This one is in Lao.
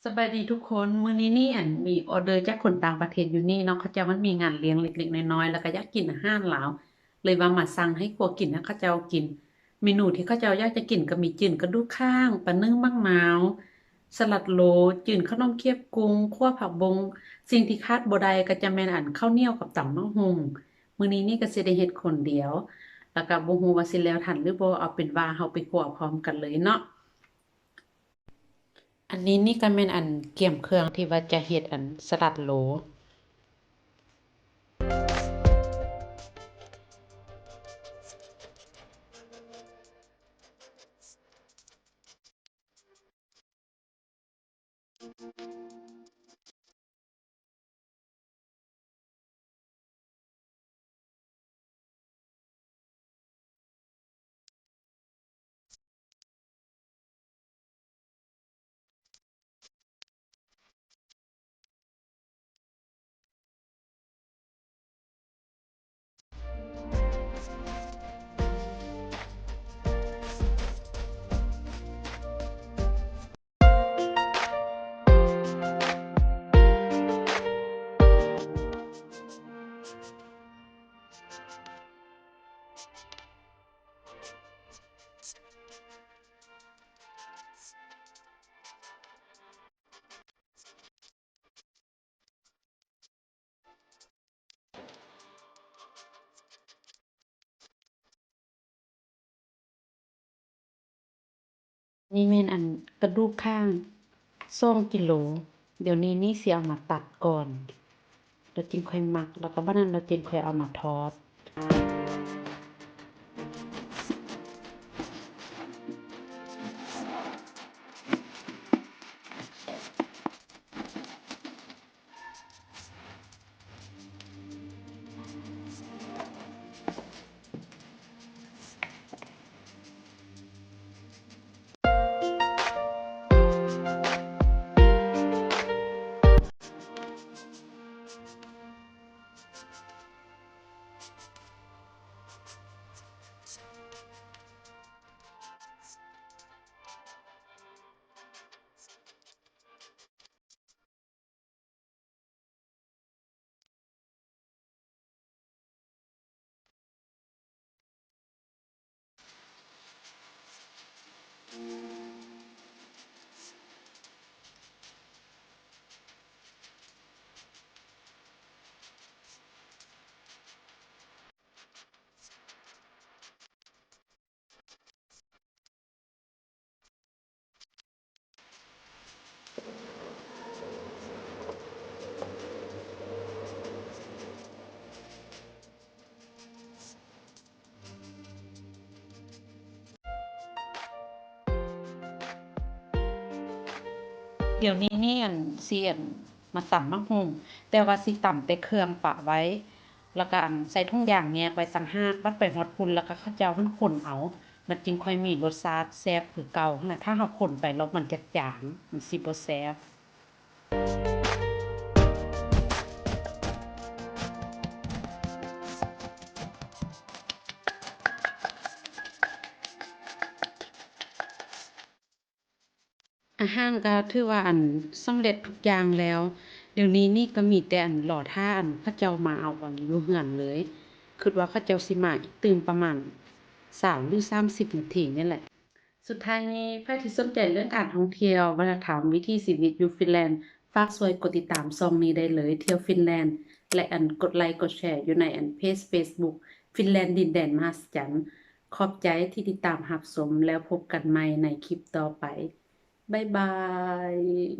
ສະບາຍດີທຸກຄົນ, ມື້ນີ້ນີ້ ອັນ ມີອໍເດີຈາກຄົນຕ່າງປະເທດຢູ່ນີ້ເນາະ, ເຂົາເຈົ້າມັນມີງານລ້ຽງເລັກໆນ້ອຍໆ ແລ້ວກໍຢາກກິນອາຫານລາວ ເລີຍວ່າມາສັ່ງໃຫ້ຄົວກິນໃຫ້ເຂົາເຈົ້າກິນ. ເມນູທີ່ເຂົາເຈົ້າຢາກຈະກິນກໍມີຈືນກະດູກຄ້າງ, ປາໜຶ້ງໝາກນາວ, ສະຫຼັດໂລ, ຈືນຂະໜົມຄຽບກຸ້ງ, ຂົ້ວຜັກບົ້ງ. ສິ່ງທີ່ຂາດບໍ່ໄດ້ກໍຈະແມ່ນ ອັນ ເຂົ້າໜຽວກັບຕຳໝາກຫຸ່ງ. ມື້ນີ້ນີ້ກໍຊິໄດ້ເຮັດຄົນດຽວ ແລ້ວກໍບໍ່ຮູ້ວ່າຊິແລ້ວທັນຫຼືບໍ່. ເອົາເປັນວ່າເຮົາໄປຄົວພ້ອມກັນເລີຍເນາະ. ອັນນີ້ນີ້ກໍແມ່ນ ອັນ ກຽມເຄື່ອງທີ່ວ່າຈະເຮັດ ອັນ ສະຫຼັດໂລ. ນີ້ແມ່ນ ອັນ ກະດູກຄ້າງສອງກິໂລ. ດຽວນີ້ນີ້ຊິເອົາມາຕັດກ່ອນ ແລ້ວຈຶ່ງຄ່ອຍໝັກ, ແລ້ວກໍບັດນັ້ນລະຈຶ່ງຄ່ອຍເອົາມາທອດ. ດຽວນີ້ນີ້ ອັນ ຊິ ອັນ ມາຕຳໝາກຫຸ່ງ, ແຕ່ວ່າຊິຕຳແຕ່ເຄື່ອງປະໄວ້ ແລ້ວກໍ ອັນ ໃສ່ຖົງຢາງແຍກໄວ້ຕ່າງຫາກ. ບັດໄປຮອດພຸ້ນ ແລ້ວກໍເຂົາເຈົ້າຫັ້ນຄົນເອົາ, ມັນຈຶ່ງຄ່ອຍມີລົດຊາດແຊບຄືເກົ່າຫັ້ນນະ. ຖ້າເຮົາຄົນໄປແລ້ວມັນຈະຈາງ, ມັນຊິບໍ່ແຊບ. ອາຫານກໍຖືວ່າ ອັນ ສຳເລັດທຸກຢ່າງແລ້ວ. ດຽວນີ້ນີ້ກໍມີແຕ່ ອັນ ລໍຖ້າ ອັນ ເຂົາເຈົ້າມາເອົາ ອັນ ຢູ່ເຮືອນເລີຍ. ຄິດວ່າເຂົາເຈົ້າຊິມາອີກຕື່ມປະມານສາມຫຼືສາມສິບນາທີນີ້ແຫຼະ. ສຸດທ້າຍນີ້ ໃຜທີ່ສົນໃຈເລື່ອງການທ່ອງທ່ຽວ, ວັດທະນະທຳ, ວິຖີຊີວິດຢູ່ຟິນແລນ, ຝາກຊ່ວຍກົດຕິດຕາມຊ່ອງນີ້ໄດ້ເລີຍ, ທ່ຽວຟິນແລນ ແລະ ອັນ ກົດໄລກົດແຊຢູ່ໃນ ອັນ ເພຈເຟສບຸກ ຟິນແລນດິນແດນມະຫັດສະຈັນ. ຂອບໃຈທີ່ຕິດຕາມຮັບຊົມ, ແລ້ວພົບກັນໃໝ່ໃນຄລິບຕໍ່ໄປ. ບາຍບາຍ.